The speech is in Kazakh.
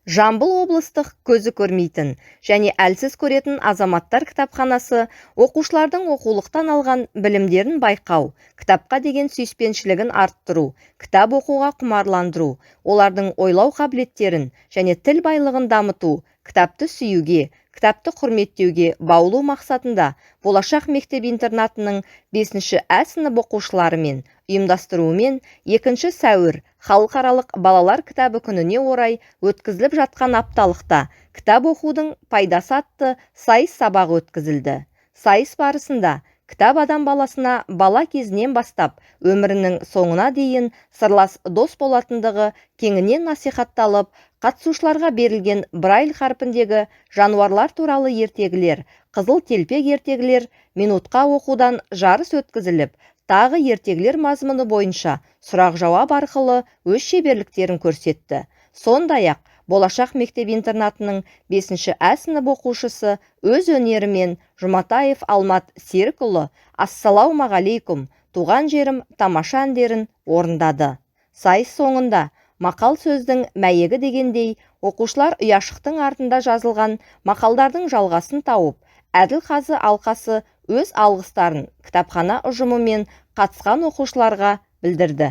Жамбыл облыстық көзі көрмейтін және әлсіз көретін азаматтар кітапханасы оқушылардың оқулықтан алған білімдерін байқау, кітапқа деген сүйіспеншілігін арттыру, кітап оқуға құмарландыру, олардың ойлау қабілеттерін және тіл байлығын дамыту, кітапты сүюге, кітапты құрметтеуге баулу мақсатында Болашақ мектеп-интернатының 5-ші ә сынып оқушыларымен ұйымдастыруымен 2 сәуір Халықаралық балалар кітабы күніне орай өткізіліп жатқан апталықта «Кітап оқудың пайдасы» атты сайыс сабағы өткізілді. Сайыс барысында кітап адам баласына бала кезінен бастап өмірінің соңына дейін сырлас дос болатындығы кеңінен насихатталып, қатысушыларға берілген Брайль қарпіндегі жануарлар туралы ертегілер, «Қызыл телпек» ертегілер минутқа оқудан жарыс өткізіліп, тағы ертегілер мазмұны бойынша сұрақ-жауап арқылы өз шеберліктерін көрсетті. Сондай-ақ Болашақ мектеп-интернатының 5-ші ә сынып оқушысы өз өнерімен Жұматаев Алмат Серікұлы «Ассалаумағалейкум, туған жерім» тамаша әндерін орындады. Сайыс соңында мақал сөздің мәйегі дегендей, оқушылар ұяшықтың артында жазылған мақалдардың жалғасын тауып, әділ қазы алқасы өз алғыстарын кітапхана ұжымы мен қатысқан оқушыларға білдірді.